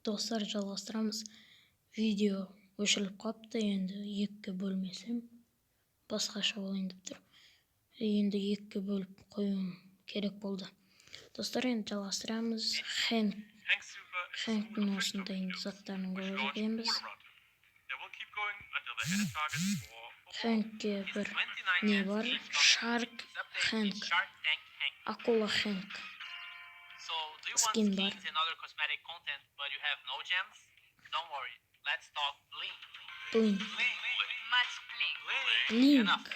Достар, жалғастырамыз. Видео өшіріліп қалыпты, енді екіге бөлмесем, басқаша болайын деп тұр. Енді екіге бөліп қоюым керек болды. Достар, енді жалғастырамыз. Хэнк, Хэнктің осындай заттарын көріп екенбіз. Хэнкке бір не бар? Шарк Хэнк, акула Хэнк скин бар. Блинк. Блинк.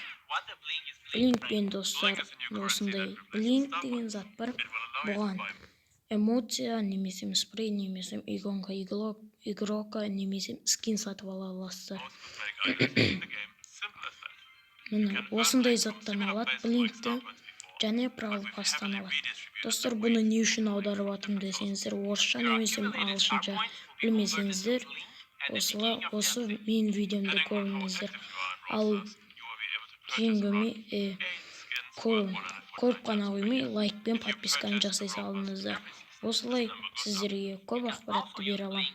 Блинкпен, достар, осындай блинк деген зат бар. Бұған эмоция немесе спрей, немесе иконка игрока, немесе скин сатып ала аласыздар. Міне, осындай заттан алады блинкті және Бравл Пасстан алады. Достар, бұны не үшін аударып жатырмын десеңіздер, орысша немесе ағылшынша білмесеңіздер, осылай осы менің видеомды көріңіздер. Ал кейін көрмей, көріп қана қоймай, лайк пен подписканы жасай салыңыздар. Осылай сіздерге көп ақпаратты бере аламын.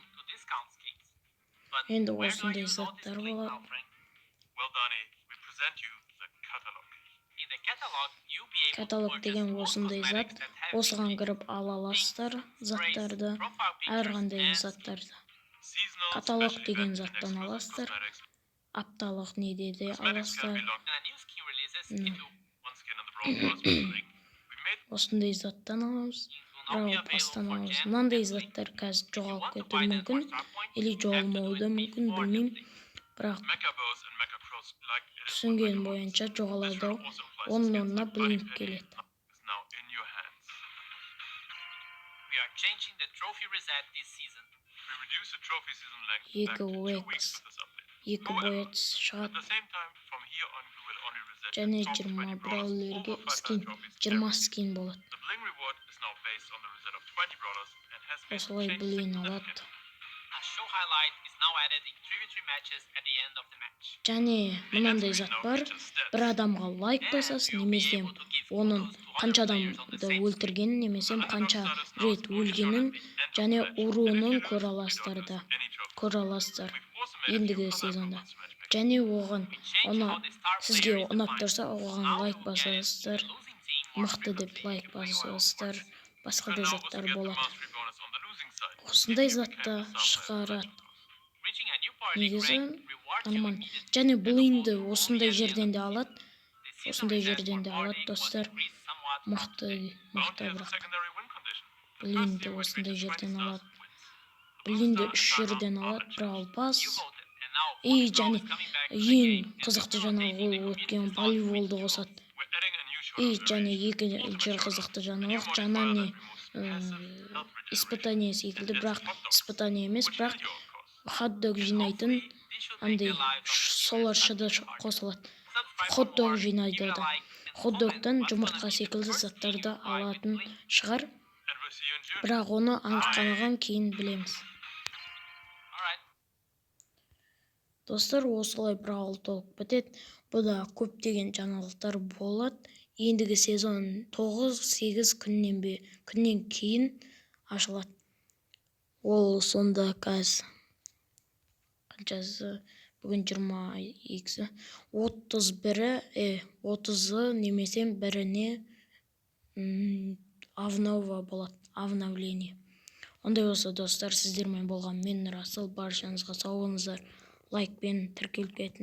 Енді осындай заттар болады. Каталог деген осындай зат. Осыған кіріп ала аласыздар заттарды, әрқандай заттарды. Каталог деген заттан аласыздар. Апталық неде де аласыздар. Осындай заттан аламыз. Бравл Пасстан аламыз. Мынандай заттар қазір жоғалып кетуі мүмкін или жоғалмауы да мүмкін, білмеймін. Бірақ түсінгенім бойынша жоғалады ау. Оның орнына блинк келеді. Екі уэкс, екі боец шығады және 20 браулерге скин, 20 скин болады. Осылай блин алады. Және мынандай зат бар: бір адамға лайк басасыз немесе оның қанша адамды өлтіргенін, немесе қанша рет өлгенін және уронын көре аласыздар да, көре аласыздар ендігі сезонда. Және оған оны сізге ұнап тұрса, оған лайк басасыздар, мықты деп лайк басасыздар, басқа да заттар болады. Осындай затты шығарады негізі нормально. Және блинді осындай жерден де алады, осындай жерден де алады, достар. Мықты, мықты. Бірақ блинді осындай жерден алады, блинді үш жерден алады: Бравл Пасс и және ең қызықты жаңалық, ол өткен волейболды қосады. И және екінші қызықты жаңалық, жаңа не, испытание секілді, бірақ испытание емес, бірақ хот-дог жинайтын андай солар шыды қосылады. Хот-дог жинайды да, хот-догтан жұмыртқа секілді заттарды алатын шығар, бірақ оны анықтамаған, кейін білеміз. Достар, осылай Бравл толық бітеді. Бұда көптеген жаңалықтар болады. Ендігі сезон 9-8 күннен кейін ашылады. Ол сонда қазір қаншасы? Бүгін 22-сі, 31-і, 30-ы немесе 1-іне обнова болады, обновление. Ондай болса, достар, сіздермен болған мен, Нұрасыл. Баршаңызға сау болыңыздар, лайкпен тіркеліп кетіңіздер.